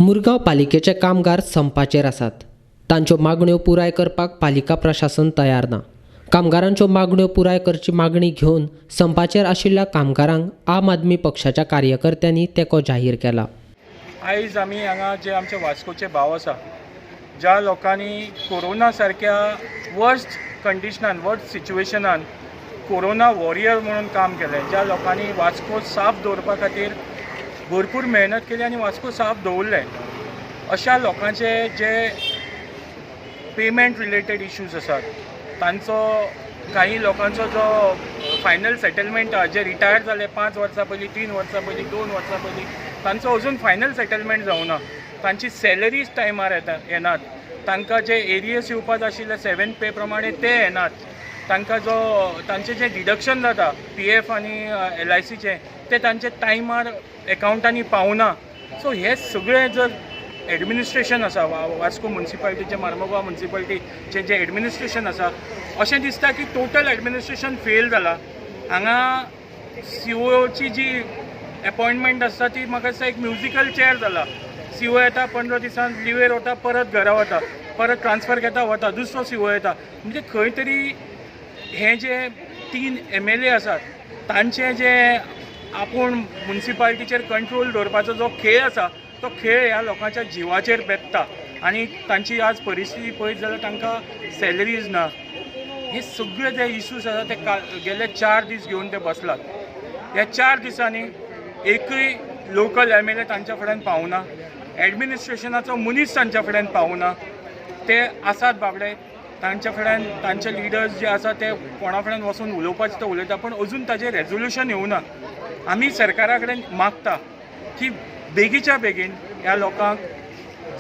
मुरगांव पालिकेचे कामगार संपाचेर आसात. तांच्यो मागण्यो पुराय करपाक पालिका प्रशासन तयार ना. कामगारांच्यो मागण्यो पुराय करची मागणी घेवन संपाचेर आशिल्ल्या कामगारांक आम आदमी पक्षाच्या कार्यकर्त्यांनी तेंको जाहीर केला. आयज आमी हांगा जे आमचे वास्कोचे भाव आसा, ज्या लोकांनी कोरोना सारक्या वर्स्ट कंडिशनान, वर्स्ट सिच्युएशनान कोरोना वॉरियर म्हणून काम केलें, ज्या लोकांनी वास्को साफ दवरपा खातीर भरपूर मेहनत केली आनी वास्को साफ दवरलें, अशा लोकांचे जे पेमेंट रिलेटेड इश्यूज आसात, तांचो काही लोकांचो जो फायनल सेटलमेंट आसा, जे रिटायर जाले 5 वर्सां पयलीं, 3 वर्सां पयलीं, 2 वर्सां पयलीं, तांचो अजून फायनल सेटलमेंट जावना, तांची सॅलरीज टायमार येनात, तांकां जे एरियर्स येवपाक आशिल्ले 7 पे प्रमाणे ते येनात, तांकां जो तांचें जें डिडक्शन जाता PF आनी LICचें ते तांचे टायमार एकावंटांनी पावना. सो हे सगळें जर एडमिनिस्ट्रेशन आसा, वास्को म्युनिसिपालिटीचें, मार्मगोवा म्युनिसिपालिटीचें जें एडमिनिस्ट्रेशन आसा, अशें दिसता की टोटल एडमिनिस्ट्रेशन फेल जाला. हांगा COची जी अपॉयंटमेंट आसता ती म्हाका दिसता एक म्युजिकल चेअर जाला. CO येता, 15 दिसान लिवेर वता, परत घरा वता, परत ट्रान्सफर घेता वता, दुसरो CO येता. म्हणजे खंय तरी हे जे 3 MLA आसात तांचे जे आपूण म्युनिसिपालिटीचेर कंट्रोल दवरपाचो जो खेळ आसा तो खेळ ह्या लोकांच्या जिवाचेर बेतता आनी तांची आज परिस्थिती पळयत जाल्यार तांकां सॅलरीज ना. हे सगळे जे इश्यूज आसा ते गेले 4 दीस घेवन ते बसलात. ह्या 4 दिसांनी एकूय लोकल MLA तांच्या फुड्यान पावना, एडमिनिस्ट्रेशनाचो मनीस तांच्या फुड्यान पावना. ते आसात बाबडे, तांच्या फुड्यान तांचे लिडर्स जे आसा ते कोणा फुड्यान वचून उलोवपाचें ते उलयता, पूण अजून ताजें रेजोल्युशन येवना. आमी सरकारा कडेन मागता की बेगीच्या बेगीन ह्या लोकांक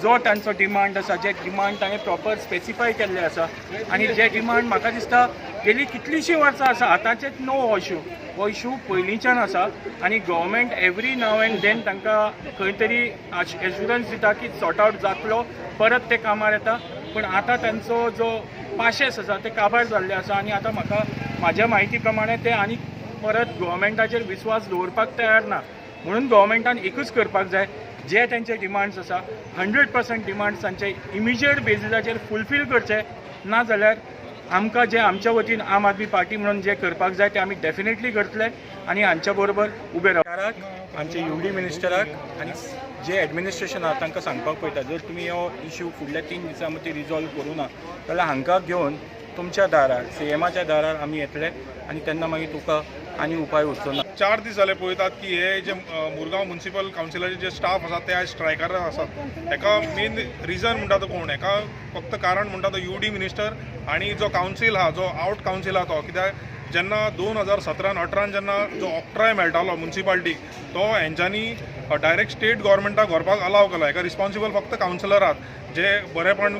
जो तांचो डिमांड आसा, जे डिमांड ताणें प्रॉपर स्पेसिफाय केल्ले आसा आनी जे डिमांड म्हाका दिसता गेली कितलींशीं वर्सां आसा, आतांचेच नो हो इशू, हो इशू पयलींच्यान आसा आनी government every now and then तांकां खंय तरी एश्युरन्स दिता की सॉर्ट आवट जातलो, परत ते कामार येता. पूण आतां तांचो जो पाशेस आसा ते काबार जाल्ले आसा आनी आतां म्हाका म्हाज्या म्हायती प्रमाणे ते आनी परत गव्हर्मेंटाचेर विस्वास दवरपाक तयार ना. म्हणून गव्हर्मेंटान एकूच करपाक जाय, जे तांचे डिमांड्स आसा 100% डिमांड्स तांचे इमिजिएट बेजिसाचेर फुलफील करचे, ना जाल्यार आमकां जे आमच्या वतीन आम आदमी पार्टी म्हणून जे करपाक जाय ते आमी डेफिनेटली करतले आनी हांच्या बरोबर उबे रावतात. आमचे UD मिनिस्टराक आनी जे एडमिनिस्ट्रेशन आहा तांकां सांगपाक पळयता, जर तुमी हो इश्यू फुडल्या 3 दिसां मदीं रिजॉल्व करूं ना जाल्यार हांकां घेवन तुमच्या दारार, CMच्या दारार आमी येतले आनी तेन्ना मागीर तुका आनी उपाय उरचो ना. 4 दीस जाले पळयतात की हे जे मुरगांव म्युनिसिपल कावन्सिलाचे जे स्टाफ आसा ते आयज स्ट्रायकार आसात. हेका मेन रिजन म्हणटा तो कोण, हेका फक्त कारण म्हणटा तो UD minister आनी जो कावन्सील आहा, जो आवट कावन्सील आहा तो. कित्याक जेन्ना 2017-18 जेन्ना जो ऑक्ट्राय मेळटालो म्युनिसिपालिटीक तो हेंच्यांनी डायरेक्ट स्टेट गव्हर्मेंटाक व्हरपाक अलाव केलो. हेका रिस्पॉन्सिबल फक्त कावन्सिलर आहात जे बरेपण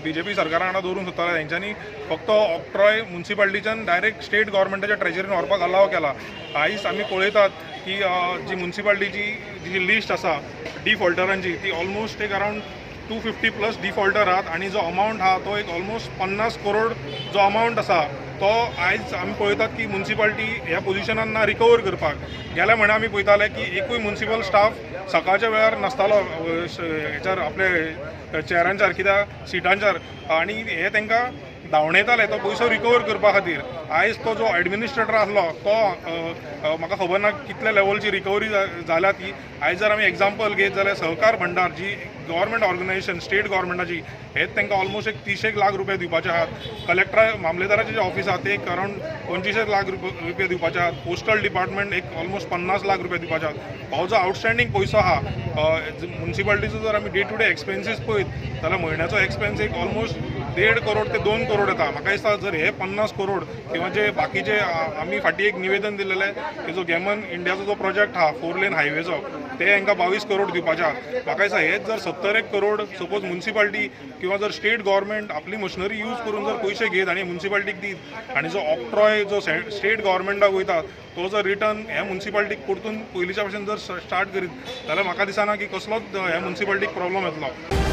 BJP सरकारा वांगडा दवरूंक सोदताले, हेंच्यांनी फक्त ऑक्ट्रॉय म्युनिसिपालिटीच्यान डायरेक्ट स्टेट गव्हर्मेंटाच्या ट्रेजरीन व्हरपाक अलाव केला. आयज आमी पळयतात की जी म्युनिसिपालिटीची जी लिस्ट आसा डिफॉल्टरांची ती ऑलमोस्ट एक अरावंड 250 प्लस डिफॉल्टर आहात आनी जो अमावंट आहा तो एक ऑलमोस्ट 50 करोड जो अमावंट आसा तो आयज आमी पळयतात की म्युनिसिपालिटी ह्या पोजिशनान ना रिकवर करपाक. गेल्या म्हयन्या आमी पळयताले की एकूय म्युनिसिपल स्टाफ सकाळच्या वेळार नासतालो हेच्यार आपले चेअरांचेर, कित्याक सिटांचेर, आनी हे तांकां धांवणयताले तो पयसो रिकवर करपा खातीर. आयज तो जो एडमिनिस्ट्रेटर आसलो तो म्हाका खबर ना कितल्या लेवलची रिकवरी जाल्या ती. आयज जर आमी एग्जाम्पल घेत जाल्यार सहकार भंडार जी गव्हर्मेंट ऑर्गनायझेशन स्टेट गव्हर्मेंटाची, हेच तांकां ऑलमोस्ट एक 30 लाख रुपया दिवपाचे आहात. कलेक्टरा मामलेदाराचे जे ऑफिस आहा ते एक अरावंड 25 लाख रुपया दिवपाचे आहात. पोस्टल डिपार्टमेंट एक ऑलमोस्ट 50 लाख रुपया दिवपाचे आहात. हो जो आउटस्टँडींग पयसो आहा म्युनिसिपालिटीचो जर आमी डे टू डे एक्सपेन्सीस पळयत जाल्यार म्हयन्याचो एक्सपेन्स एक ऑलमोस्ट 1.5 करोड ते 2 करोड येता. म्हाका दिसता जर हे 50 करोड किंवा जे बाकीचे आमी फाटीं एक निवेदन दिलेलें की जो गॅमन इंडियाचो जो प्रोजेक्ट आहा 4 लेन हायवेचो ते हांकां 22 करोड दिवपाचे आहात. म्हाका दिसता हेच जर 70 करोड सपोज म्युनिसिपालिटी किंवा जर स्टेट गव्हर्मेंट आपली मशिनरी यूज करून जर पयशे घेत आनी म्युनिसिपालिटीक दीत आनी जो ऑक्ट्रॉय जो स्टेट गव्हर्मेंटाक वयता तो जर रिटर्न ह्या म्युनिसिपालिटीक परतून पयलींच्या भशेन जर स्टार्ट करीत जाल्यार म्हाका दिसना की कसलोच ह्या म्युनिसिपालिटीक प्रॉब्लम येतलो.